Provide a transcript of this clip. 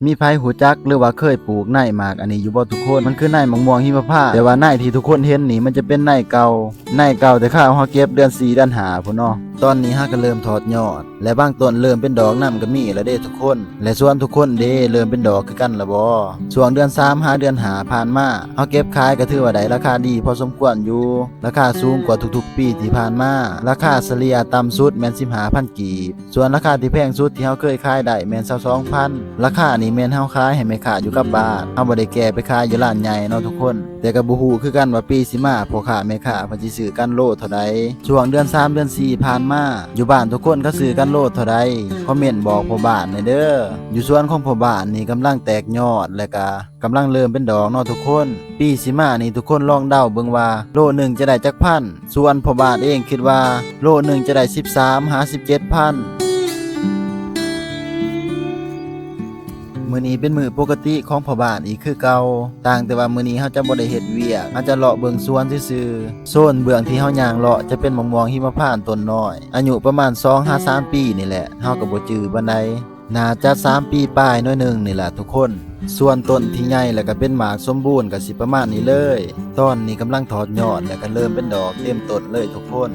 ມີໃຜຮູ້ຈັກ ຫຼືວ່າເຄີຍປູກໃນໝາກອັນນີ້ຢູ່ບໍ່ທຸກຄົນ? ມັນຄືໃນໝາກມ່ວງຫິມະພານ, ແຕ່ວ່າໃນທີ່ທຸກຄົນເຫັນນີ້ ມັນຈະເປັນໃນເກົ່າ, ໃນເກົ່າແຕ່ຄາວເຮົາເກັບເດືອນສີ່ເດືອນຫ້າພຸ້ນເນາະ. ຕອນນີ້ເຮົາກໍເລີ່ມຖອດຍອດ ແລະ ບາງຕົ້ນເລີ່ມເປັນດອກນຳກໍມີແລ້ວເດ້ທຸກຄົນ. ແລະ ສວນທຸກຄົນເດ້ ເລີ່ມເປັນດອກຄືກັນລະບໍ? ຊ່ວງເດືອນສາມຫາເດືອນຫ້າຜ່ານມາ ເຮົາເກັບຂາຍກໍຖືວ່າໄດ້ລາຄາດີພໍສົມຄວນຢູ່, ລາຄາສູງກວ່າທຸກໆປີທີ່ຜ່ານມາ. ລາຄາສະເລ່ຍຕ່ຳສຸດແມ່ນສິບຫ້າພັນກີບ, ສ່ວນລາຄາທີ່ແພງສຸດທີ່ເຮົາເຄີຍຂາຍໄດ້ແມ່ນຊາວສອງພັນ. ລາຄານີ້ແມ່ນເຮົາຂາຍໃຫ້ແມ່ຄ້າຢູ່ກັບບ້ານ, ເຮົາບໍ່ໄດ້ແກ່ໄປຂາຍຢູ່ລານໃຫຍ່ເນາະທຸກຄົນ. ແຕ່ກໍບໍ່ຮູ້ຄືກັນວ່າປີຊິມາ ພໍ່ຄ້າແມ່ຄ້າເພິ່ນຊິຊື້ກັນໂລເທົ່າໃດ. ຊ່ວງເດືອນສາມເດືອນສີ່ຜ່ານມາ ຢູ່ບ້ານທຸກຄົນເຂົາຊື້ກັນໂລເທົ່າໃດ? ຄອມເມັນບອກພໍ່ບ້ານແດ່ເດີ. ຢູ່ສວນຂອງພໍ່ບ້ານນີ້ກຳລັງແຕກຍອດ ແລະກະກຳລັງເລີ່ມເປັນດອກເນາະທຸກຄົນ. ປີຊິມານີ້ທຸກຄົນລອງເດົາເບິ່ງວ່າໂລໜຶ່ງຈະໄດ້ຈັກພັນ? ສ່ວນພໍ່ບ້ານເອງຄິດວ່າໂລໜຶ່ງຈະໄດ້ສິບສາມຫາສິບເຈັດພັນ. ມື້ນີ້ເປັນມື້ປົກກະຕິຂອງພໍ່ບ້ານອີກຄືເກົ່າ, ຕ່າງແຕ່ວ່າມື້ນີ້ເຮົາຈະບໍ່ໄດ້ເຮັດວຽກ, ເຮົາຈະເລາະເບິ່ງສວນຊື່ໆ. ໂຊນເບື້ອງທີ່ເຮົາຍ່າງເລາະຈະເປັນໝາກມ່ວງຫິມະພານຕົ້ນນ້ອຍ, ອາຍຸປະມານສອງຫາສາມປີນີ້ແຫຼະ, ເຮົາກໍບໍ່ຈື່ປານໃດ. ໜ້າຈະສາມປີປາຍໜ້ອຍໜຶ່ງນີ້ລະທຸກຄົນ. ສ່ວນຕົ້ນທີ່ໃຫຍ່ແລ້ວກໍເປັນໝາກສົມບູນກໍຊິປະມານນີ້ເລີຍ. ຕອນນີ້ກຳລັງຖອດຍອດ ແລ້ວກໍເລີ່ມເປັນດອກເຕັມຕົ້ນເລີຍທຸກຄົນ.